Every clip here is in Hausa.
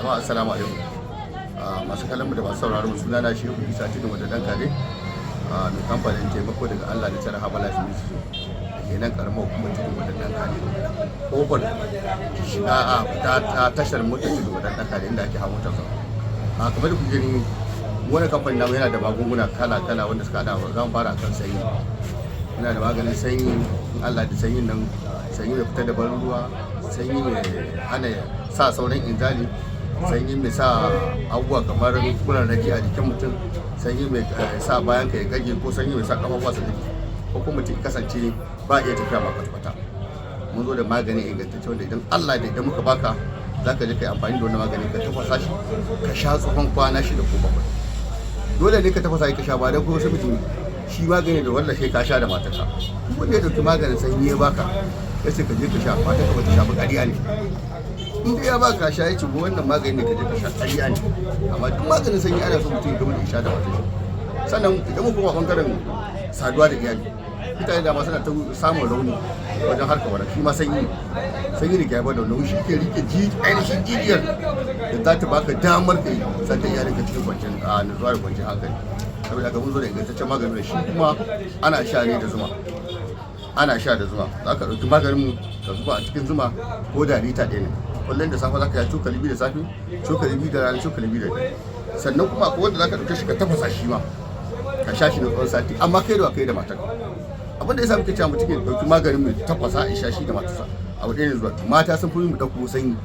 Jama'a, assalamu alaikum. Masu kallon mu da masu sauraron mu, sunana Shehu Isa Tudun Wada Dan Kade, mai kamfanin taimako daga Allah da Tara Herbal Life Ministry da ke nan karamar hukumar Tudun Wada Dan Kade, kofar shiga a fita ta tashar motar Tudun Wada Dan Kade, inda ake hawa motar sa. Kamar da kuke gani, wani kamfanin namu yana da magunguna kala kala wanda suka hada. Za mu fara akan sanyi. Muna da maganin sanyi in Allah da sanyin nan, sanyi mai fitar da barin ruwa, sanyi mai hana sa sauran inzali, sanyi mai sa abubuwa kamar kurarraji a jikin mutum, sanyi mai sa bayan ka ya gage, ko sanyi mai sa kafafuwa su gage, ko kuma mutum kasance ba iya tafiya ma kwata-kwata. Mun zo da magani ingantacce wanda idan Allah da idan muka baka, za ka je ka yi amfani da wannan magani, ka tafasa shi ka sha tsawon kwana 6 ko 7. Dole ne ka tafasa shi ka sha, ba da ko saboda shi magani da wanda sai ka sha da matarka. Wanda ya dauki maganin sanyi ya baka, ya ce ka je ka sha, matarka bata sha ba, ƙarya ne. In dai ya baka sha, ya ce wannan magani ne ka je ka sha, ƙarya ne. Amma duk maganin sanyi ana so mutum ya gama da sha da matar shi. Sannan idan muka koma bangaren saduwa da iyali, mutane da ma suna ta samun rauni wajen harkar wannan. Shi ma sanyi ne, sanyi ne ke haifar da wannan. Shi ke rike ainihin jijiyar da za ta baka damar ka yi sanda iyalinka cikin kwanciyar a nutsuwa da kwanciyar hankali. Saboda haka mun zo da ingantaccen magani da shi kuma ana sha ne da zuma. Ana sha da zuma. Za ka ɗauki maganin mu ka zuba a cikin zuma, ko da lita 1 ne. Kullum da safe za ka yi cokali 2 da safe, cokali 2 da rana, cokali 2 da dare. Sannan kuma akwai wanda za ka ɗauke shi ka tafasa shi ma, ka sha shi na tsawon sati, amma kai da kai da matarka. Abin da ya sa muke cewa mutum ya ɗauki maganin mu tafasa a sha shi da matarsa, abu ɗaya ne zuwa mata sun fi mu ɗauko sanyi,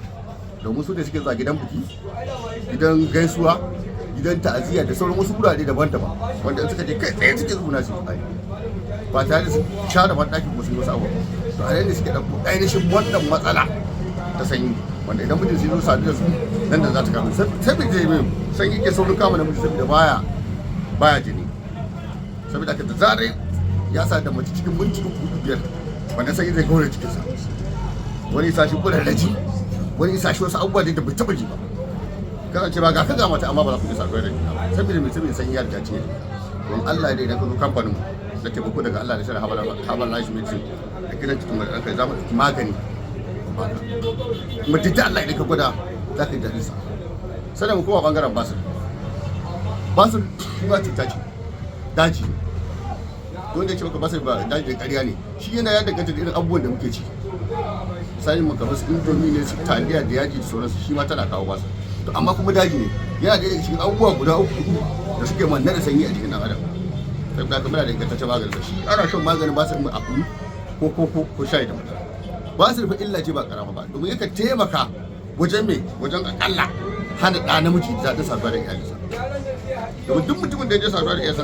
domin su da suke zuwa gidan biki, gidan gaisuwa, gidan ta'aziyya da sauran wasu wurare daban-daban, wanda in suka je kai tsaye suke zuwa su yi ba tare da su share ban ɗaki ko su yi wasu abubuwa. To, a nan ne suke ɗauko ainihin wannan matsala ta sanyi, wanda idan mijin sai zo sadu da su nan da za ta kama. Saboda mai sanyi ke saurin kama namiji, saboda baya jini. Saboda haka da zarar ya sa da mace, cikin minti 3, 4, 5, wannan sanyi zai gaure cikinsa. Wani isa shi kurarraji, wani isa shi wasu abubuwa da bai taɓa ji ba. Kasance ba ga ka ga mata, amma ba za ku iya saduwa da juna ba. Saboda mai? Saboda sanyi ya riga cinye. Don Allah da idan ka zo kamfanin mu da taimako daga Allah da shirin Herbal Life Medicine da gidan cikin wani kai, za mu ɗauki magani baka kuma duk da Allah idan ka gwada za ka yi daɗin sa. Sannan mu koma bangaren basir. Basir shi ba cuta ce, daji ne. Wanda ya ce maka basir ba daji da, ƙarya ne. Shi yana ya danganta da irin abubuwan da muke ci, misali mu kamar su Indomie ne, su taliya da yaji da sauransu, shi ma tana kawo basir. To, amma kuma daji ne, yana da cikin abubuwa guda uku da suke manne da sanyi a jikin ɗan adam. Sai da muna da ingantaccen maganin sa. Shi ana shan maganin basir mu a kunu ko koko ko shayi da madara. Basir fa illa ce ba karama ba, domin yakan taimaka wajen me? Wajen akalla hana ɗa namiji daɗin saduwa da iyalinsa, domin duk mutumin da ya je saduwa da iyalinsa